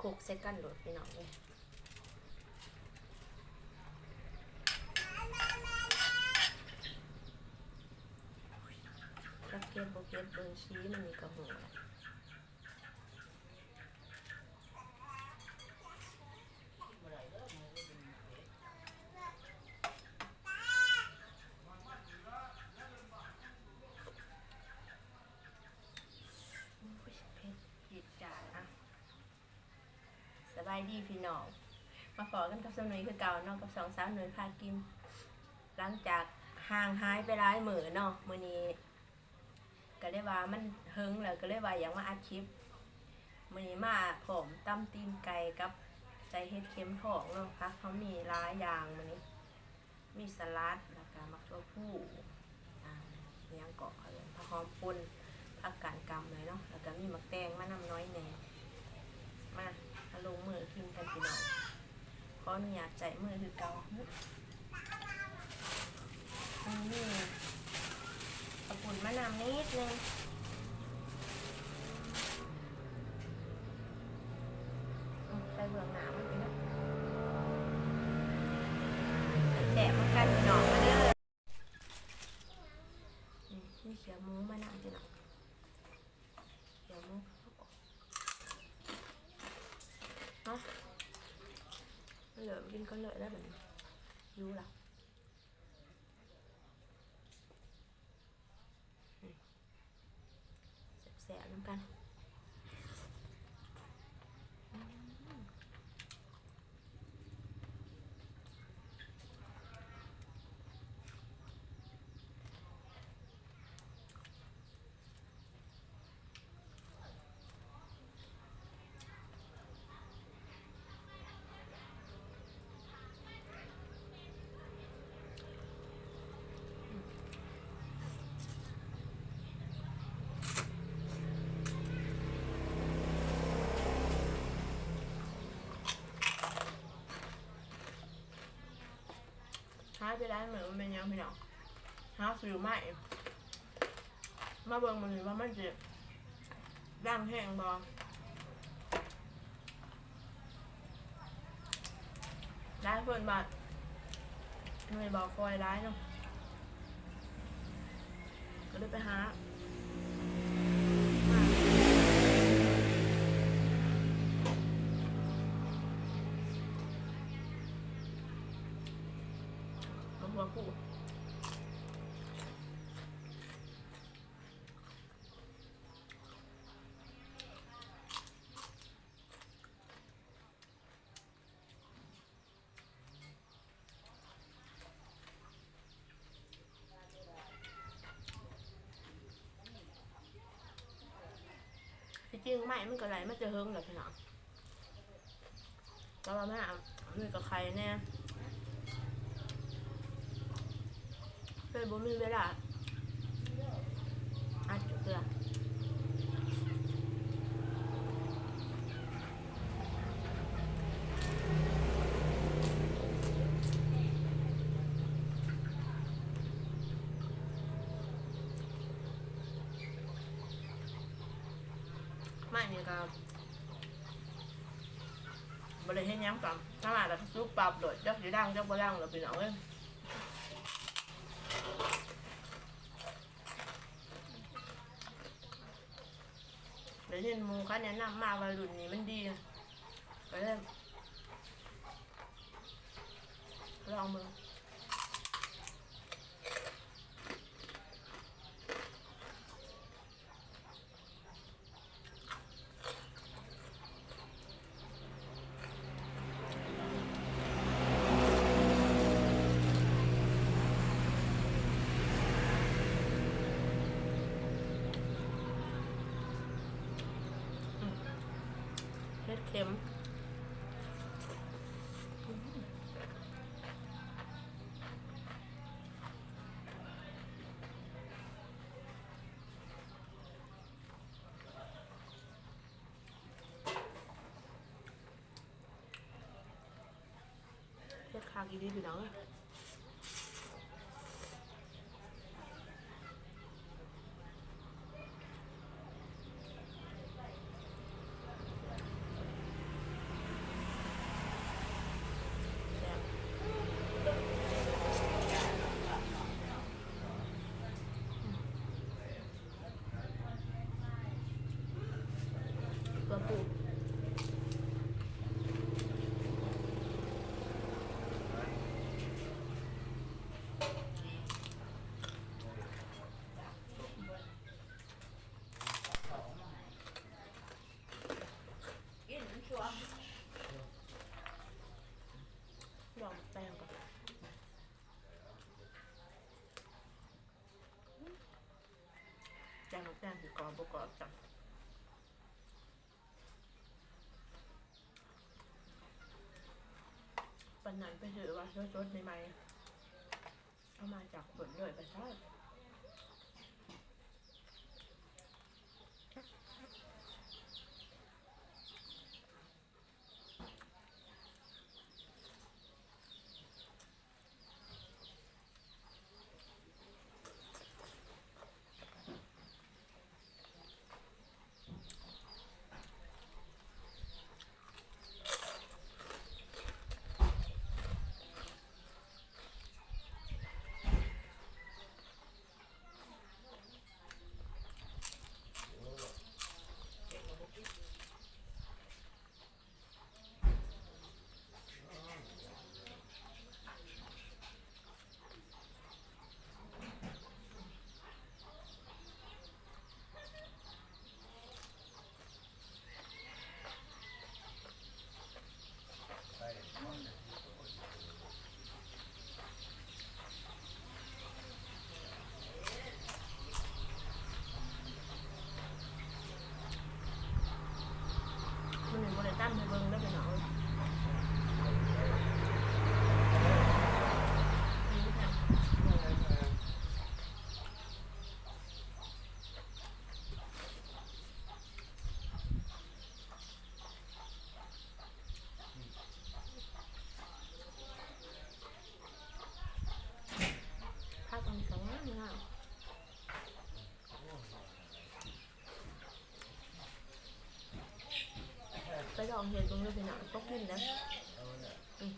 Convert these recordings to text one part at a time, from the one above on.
ຄົກໃສ່ກັນໂລດພີ່ນ້ອງເອີຍ. ຈັກເຜັດບໍ່ເຜັດ ເບິ່ງສີມັນນີ້ກໍຮູ້ແລ້ວ. ໂອ້ຍ ເຜັດ ຈິດຈາດ. ອ່ະ ສະບາຍດີພີ່ນ້ອງ ມາພໍ້ກັນກັບສາວໜຸ່ຍຄືເກົ່າເນາະ ກັບຊ່ອງສາວໜຸ່ຍພາກິນ. ຫຼັງຈາກຫ່າງຫາຍໄປຫຼາຍມື້ເນາະ ມື້ນີ້ ກໍເລີຍວ່າມັນເຫິງແລ້ວ ກໍເລີຍວ່າຢາກມາອັດຄລິບ. ມື້ນີ້ມາພ້ອມຕຳຕີນໄກ່ກັບໃສ່ເຫັດເຂັມທອງເນາະ. ຜັກເຮົາມີຫຼາຍຢ່າງມື້ນີ້ ມີສະຫຼັດ ແລ້ວກະໝາກຖົ່ວພູ ອ່າ ອີຫຍັງເກາະ ເຂົາເອີ້ນຜັກຫອມປົ່ນ ຜັກກາດກຳໜ້ອຍເນາະ ແລ້ວກະມີໝາກແຕງມານຳໜ້ອຍແດ່. ມາ ມາລົງມືກິນກັນພີ່ນ້ອງ. ຂໍອະນຸຍາດໃຊ້ມືຄືເກົ່າ. ອືມ ເອົາປຸ້ນມານຳນິດໜຶ່ງ. ອືມ ໃສ່ເບື້ອງໜ້າມັນໄປເນາະ. ແຊບໆ ນຳກັນພີ່ນ້ອງ ມາເດີ. ອືມ ມີຂຽວໝູມານຳພີ່ນ້ອງ. ຂຽວໝູ ເນາະ ເລີ່ມກິນກ່ອນເລີຍໄດ້ບັດນີ້ ຫິວລະ. ອືມ ແຊບໆ ນຳກັນ. ອືມ. ຫາຍໄປຫຼາຍມື້ ບໍ່ແມ່ນຫຍັງພີ່ນ້ອງ ຫາຊື້ໄມ້ ມາເບິ່ງມື້ນີ້ວ່າມັນຊິດັງແຮງບໍ່. ຫຼາຍຄົນວ່າໜ່ວຍບໍ່ຄ່ອຍຫຼາຍເນາະ ກໍເລີຍໄປຫາ ມາຫົວຜູ້. ທີ່ຈິງໄມ້ມັນກໍໄດ້ມາແຕ່ເຫິງແລ້ວພີ່ນ້ອງ ແຕ່ວ່າມາອັນນີ້ກໍໄຄແດ່ ເລີຍບໍ່ມີເວລາອັດຈັກເທື່ອ. ໄມ້ນີ້ກໍບໍ່ໄດ້ເຮັດຫຍັງ ກໍສາມາດແລ້ວກໍສຸບປັບໂລດ ຈັກຊິດັງຈັກບໍ່ດັງແລ້ວ ພີ່ນ້ອງເອີຍ. ໄດ້ຍິນໝູ່ເຂົາແນະນຳມາວ່າລຸ້ນນີ້ມັນດີ ກໍເລີຍລອງເບິ່ງ. ເຫັດເຂັມ. ເຜັດຄັກອີ່ຫຼີພີ່ນ້ອງເອີຍ. ອື ກອບຈັງ ປານນັ້ນໄປຊື້ວ່າ ສົດໆ ໃໝ່ໆ ເອົາມາຈາກສວນເລີຍ ປະຊາ. ມື້ນີ້ບໍ່ໄດ້ຕຳໃຫ້ເບິ່ງເດີພີ່ນ້ອງເອີຍ. ຜັກມັນກໍງາມໆ ໄປລອງເຮັດເບິ່ງເດີພີ່ນ້ອງ ພໍກິນເດ້. ອືມ.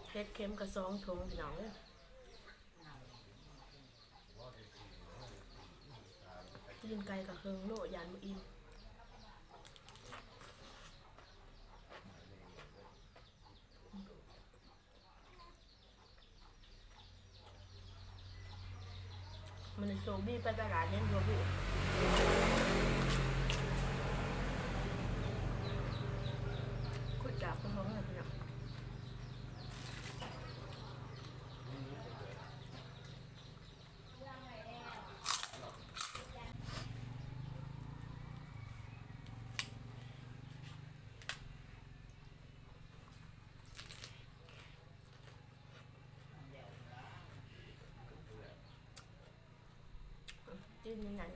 ເຜັດເຄັມກໍສອງຖົງ ພີ່ນ້ອງເອີຍ. ຕີນໄກ່ກໍເຄິ່ງໂລ ຢ້ານບໍ່ອີ່ມ. ມື້ນີ້ໂຊກດີໄປຕະຫຼາດເຫັນພວກພີ່ ຂຸດຈາກເຈົ້າຂອງນັ້ນເນາະ. ຈີນນີ້ນະ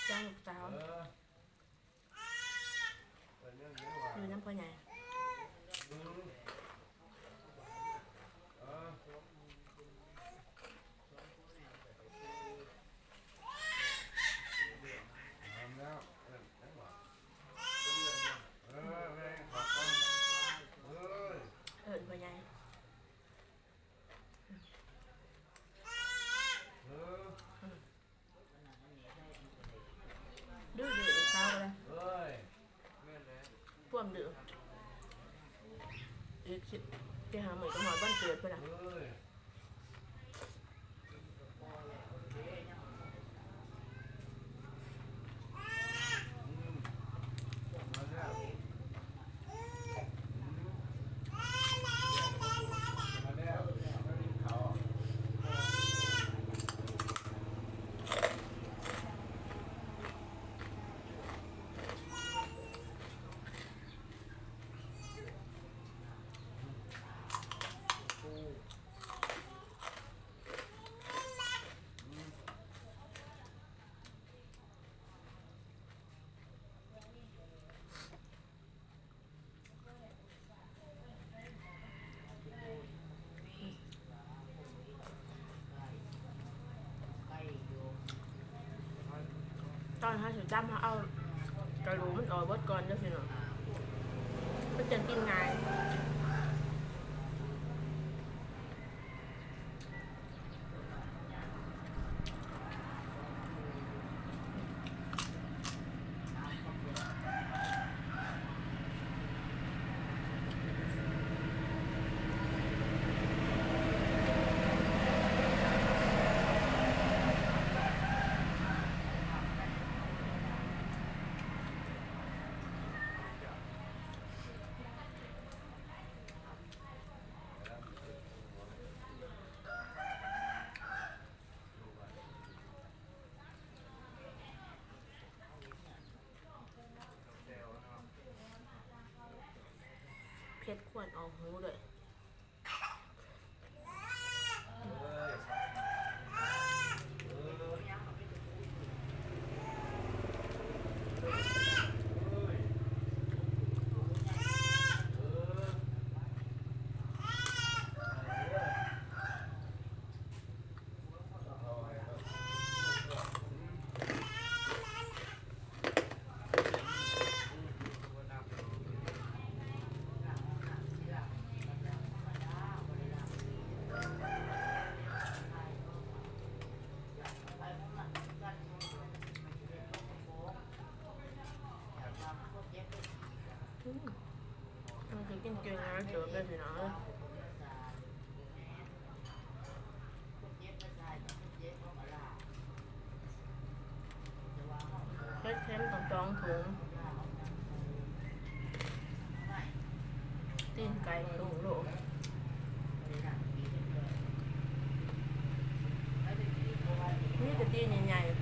ຈ້າງລູກສາວ ຢູ່ນຳພໍ່ໃຫຍ່. ເອີ້ນພໍ່ໃຫຍ່. ດື້ໆ ລູກສາວກໍໄດ້ ພວມດື້. ອີກສີ່ຫ້າມື້ກໍຮອດວັນເກີດພຸ້ນລະ. ຕອນເຮົາຊິຕຳ ເຮົາເອົາກະດູກມັນອອກເບິດກ່ອນເດີພີ່ນ້ອງ ມັນຈັ່ງກິນງ່າຍ. ເຜັດຄວນອອກຫູເດີ້. ອືມ ມັນຄືກິນເກັ່ງນະ ເຈີເປັນພີ່ນ້ອງເອີຍ. ເຫັດເຂັມຕ້ອງສອງຖົງ ຕີນໄກ່ໂລ່ງໆ ມີແຕ່ຕີນໃຫຍ່ໆ.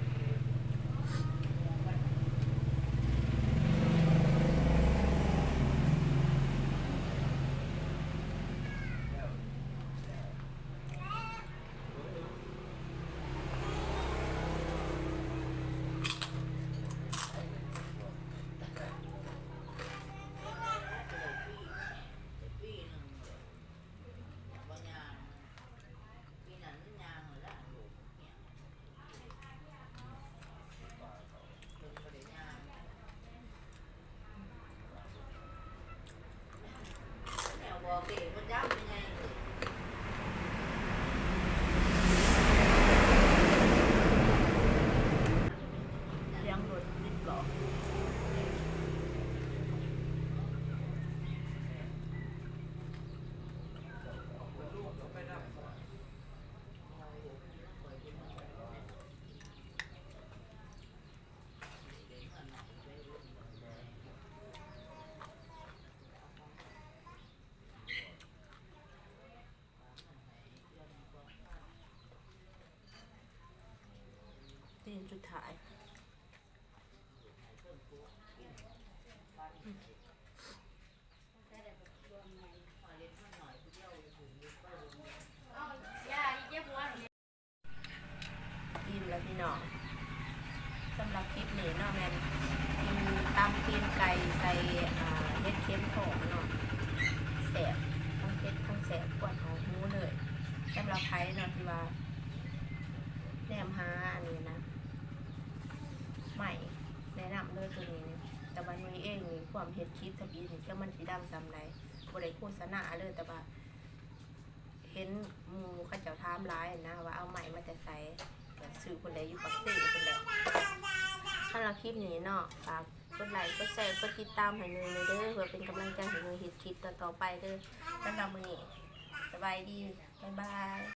ຕີນສຸດທ້າຍ. ອີ່ມແລ້ວພີ່ນ້ອງ ສຳລັບຄລິບນີ້ເນາະ ແມ່ນກິນຕຳຕີນໄກ່ໃສ່ ອ່າ ເຫັດເຂັມທອງເນາະ ແຊບ ທັງເຜັດທັງແຊບ ຄວນອອກຫູເລີຍ. ສຳລັບໃຜເນາະທີ່ວ່າແນມຫາອັນນີ້ນະ ໃໝ່ ແນະນຳເລີຍໂຕນີ້. ແຕ່ວ່າໜຸ່ຍເອງນີ້ ຄວາມເຮັດຄລິບທຳອິດນີ້ ຈັກມັນຊິດັງສ່ຳໃດ ບໍ່ໄດ້ໂຄສະນາເລີຍ ແຕ່ວ່າ ເຫັນໝູ່ເຂົາເຈົ້າຖາມຫຼາຍນະ ວ່າເອົາໄມ້ມາແຕ່ໃສ ກໍຊື້ພຸ້ນແຫຼະ ຢູ່ປາກເຊພຸ້ນແຫຼະ. ສຳລັບຄລິບນີ້ເນາະ ຝາກກົດໄລ ກົດແຊ ກົດຕິດຕາມໃຫ້ໜຸ່ຍແດ່ເດີ ເພື່ອເປັນກຳລັງໃຈໃຫ້ໜຸ່ຍເຮັດຄລິບຕໍ່ໆໄປເດີ. ສຳລັບມື້ນີ້ ສະບາຍດີ ບາຍບາຍ.